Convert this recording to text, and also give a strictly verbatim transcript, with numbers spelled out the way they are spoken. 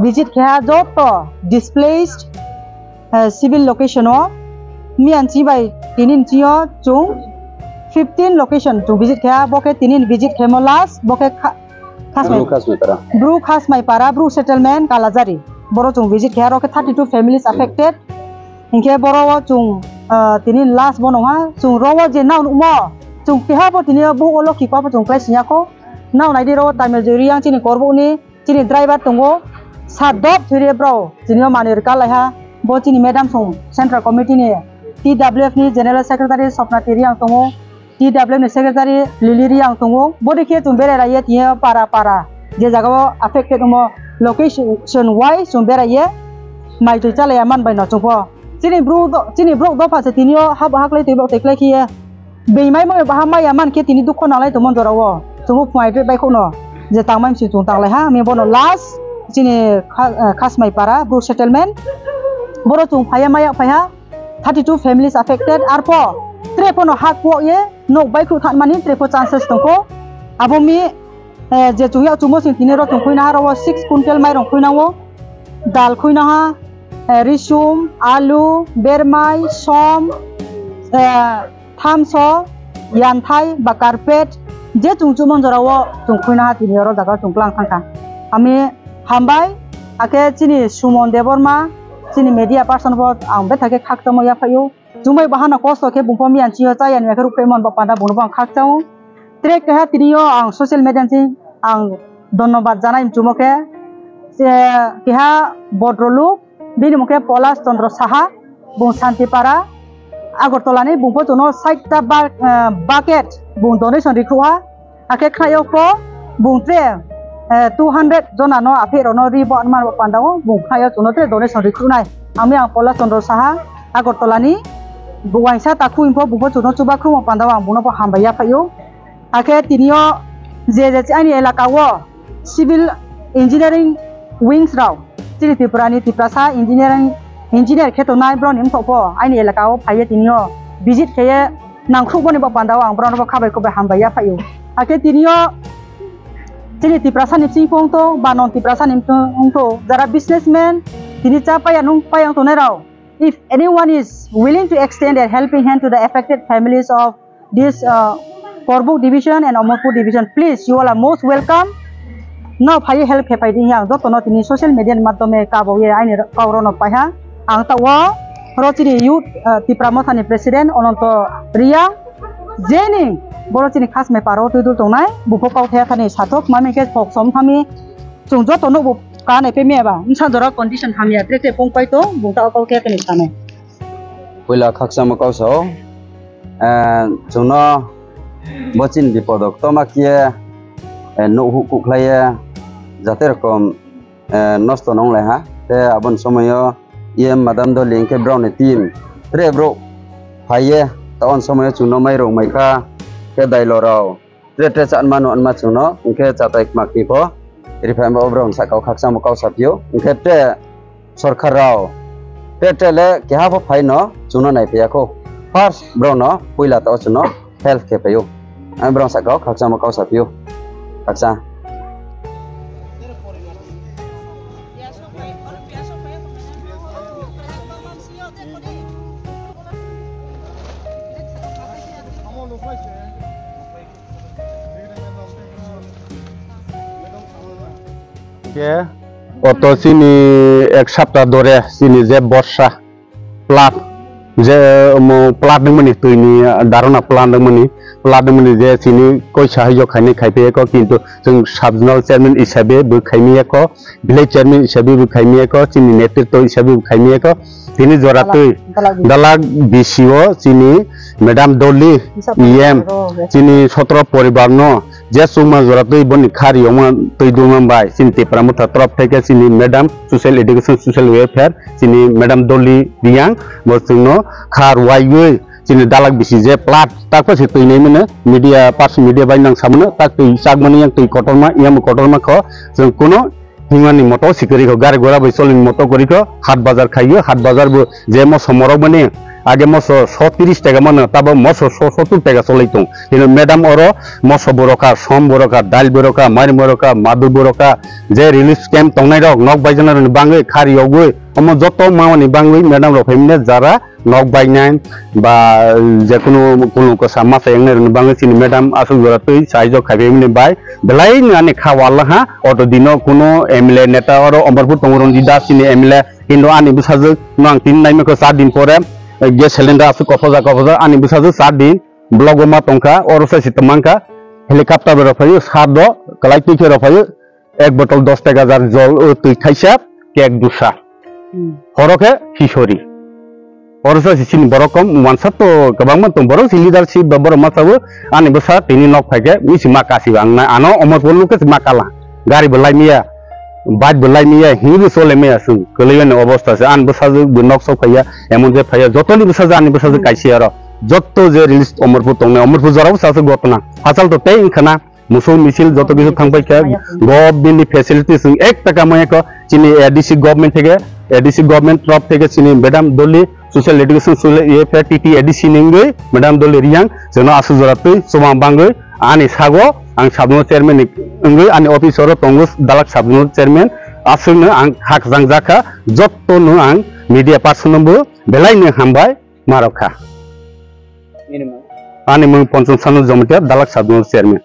Visit khe joto displaced, eh, civil location o miyan chi bai tini ni chi o chung fifteen location chung visit khe, bo khe tini ni visit khe mo last, bo khe kha-, Khasmai, Bru Khasmai Para. Bru Khasmai Para, Bru Settlement, Kalajari. Boro chung visit khe, aro khe thirty two families affected. Hinkhe boro o chung, ah, tini last bono ha, chung ro o je nao nukmo, chung keha bo tini o bo o lokhi ko bo chung klai singya ko. Nao naidi ro o Tamil Juri yang chini korbuk ni, chini driver tongo, sa dop thwire bro, chini o manwi rwka laiha, bo chini madam song central committee ni T W F ni general secretary Sopna Tiri ang tongo, T W F ni secretary Lily Riang tongo, bo dikhe chwng berai raiye tini para para je jaga o affected omo location wise chwng beraiye mai twi chalaiya man bai no chwngpho. Chini bru do-, chini borok dopha se tini o habo haklai twi bok twi klai khiye. Beimai mo baha maya man khe tini dukho nanglai tongmani jora o. Chwngbo phunai twi bai khokno je tangmani si chwng tanglai ha, ami bono last chini kha-, eh, Khasmai Para Bru Settlement. Boro chwng phaiya maya phaiha thirty two families affected. Arpho tre phono ha kwok ye nok bai khuk thanmani tre pho chances tongkho. Abo mi, eh, je chwng yak chwngmo sing tini ro chwng khuina ha ro six quintal mairong khuina o. Dal khuina ha, eh, risum, alu, bermai, som, eh, thamso, yanthai, ba carpet, je chwng chumon jora o chwng khuina ha tini oro jaga chwng klang thangkha. Ami hambai, akhe chini Sumon Debbarma, chini media person bo ang bethakhe khakchangma yaphaio. Chumbai bahano kosto khe bungpho miyan chio chaya ni akhe rukphaimon bo panda bungno bo ang khakchango. Tre keha tini o ang social media ni ang dhonnobad janai chumokhe, eh, keha bodroluk, bini mung khe Polash Chandra Saha, bung Santipara, Agartala ni, bung pho chwngno sait ta ba-, eh, bucket bung donation rikhruha, hakhe khnaio pho bung tre, eh, two hundred jona no aphi rok no ri bo anma pandao bung khnaio chwngno tre donation rikhru nai. Ami ang Polash Chandra Saha, Agartala ni, bung waisa ta khuing pho bung pho chwngno chuba khrumo pandao ang bungno pho hambai yaphaio. Hakhe tini o je je ani elaka o civil engineering wings rok, chini Tripura ni Tiprasa engineering, engineer khe tongnai borok ni wngthok pho ani elaka o phaiye tini o visit kheye nangkhuk boni bo panda o ang borok no bo khabai khukbai hambai ya phaio. Hakhe tini o chini Tiprasa ni bising phung to ba non Tiprasa ni phung to jara businessman tini cha paya nung paya tongnai rok, if anyone is willing to extend a helping hand to the affected families of this, uh, Korbuk division and Amarpur division, please, you all are most welcome. No phai help khe phai di yang joto no tini social media ni madhyome kabo ye aini kau ro no pai ha. Ang ta wo ro chini youth, uh, Tipra Motha ni president Ononto Riang, jeni boro chini khasmai paro twi dul tongnai bupho kau the thani sathok mami khe phok som thami. Chwng joto no bo kanai pe me ba, bwsa jora condition hamya, tre tre pong pai to, bung ta kau khe tini sanai. Puila khakchangma kau sao, eh, chwngno bo chini bipodok toma khe, eh, nuh huh kuh khlaiye, jate rokom, eh, nosto nong lai ha. Te aboni somoyo E M madam doli hwnkhe brao ni team, tre bro phaiye, ta on somoyo chwngno mai rok mai kha, khe dailo rao. Tre tre cha anma no anma chwngno, hwnkhe chatai khma khe pho, rifai ma obrok saka o khakchangma kau sapio, hwnkhe tre sorkar rao, tre tre le keha pho phai no chwngno nai phaiya kho. First brao no puila ta o chwngno help khe phaio. Ang brao saka o khakchangma kau sapio. Khakchang. Ke oto chini ek sapta dore chini je borsa plat je omo plat nangmani twi ni darona plat nangmani plat nangmani je chini koisa hayo khaini khaipe ko kintu chwng sub zonal chairman hisabe bo khaimi ko village chairman hisabe bo khaimi ko chini netritwo hisabe bo khaimi ko tini jora twi dalak B C O chini Madam Dolly, E M, chini sotro poribar no je chukma jora twi boni khari yongma twi duma bai chini Tipra Motha torop theke chini Madam Social Education Social Welfare chini Madam Dolly Riang bo chwngno khar waiwi chini dalak bisi je plat takpa se twi nai mano media, pars media bai nang samano tak twi chakmani yang twi kotorma yang kotorma kho chwng kuno himani moto sikiri kho gari gora bai cholini moto kori kho hat bazar khaio hat bazar bo je moso morok mani age moso so tiris taka mano tabo moso so sottur taka cholai tong hino madam oro moso boroka som boroka dal boroka mari boroka madu boroka je relief camp tongnai rok nok baijana rok bangwi khari yogwi omo joto mamani bangwi madam rok phaimne jara nok bainai ba jekunu kunu kwsa masa yangnai rwni bangwi chini madam aswk jora twi saijok khaibaimani bai belai no ani kha wal ha auto dino kunu M L A neta oro Omorpur tongo Ranjit Das chini M L A hindu ani bwsajwk no ang tini naimikho char din pore gas cylinder aswk kophojak kophojak ani bwsajwk char din block o ma tongkha oro sai si twmangkha helicopter bai rok phaio sar do kwlai twi khe rok phaio ek botol dos taka jar jol o twi thaisa cake dusa. Hmm. Horo khe hisori. Oro sa si chini borok kom wansa to kwbangma tong borok si leadership ba borok ma sabu ani bwsa tini nok phai khe misi ma kasi bang na ano Omorpur nuk khe ma kala gari bo lai miya bike bo lai miya hi bo chole miya sung kwlwi ani obostha se ani bwsa bo nok sok phaiya emon je phaiya jotoni bwsa ani bwsa Hmm. Kaisi aro jotto je release Omorpur tongnai Omorpur jorao sa se gotna hachal to tei wngkhana Musuk misil joto kisu thangpai kha, government ni facilities wng ek taka maya kho, chini A D C government theke, A D C government top theke chini Madam Dolly Social Education Social Welfare T T A D C ni wngwi Madam Dolly Riang, jono aswk jora twi chuma bangwi ani sago ang sabno chairman ni wngwi ani office oro tongo dalak sabno chairman aswkno ang hak jang jakha, jotto no ang media person no bo belai no hambai marokha. Ani mung Poncham Sanu Jomatia dalak sabno chairman.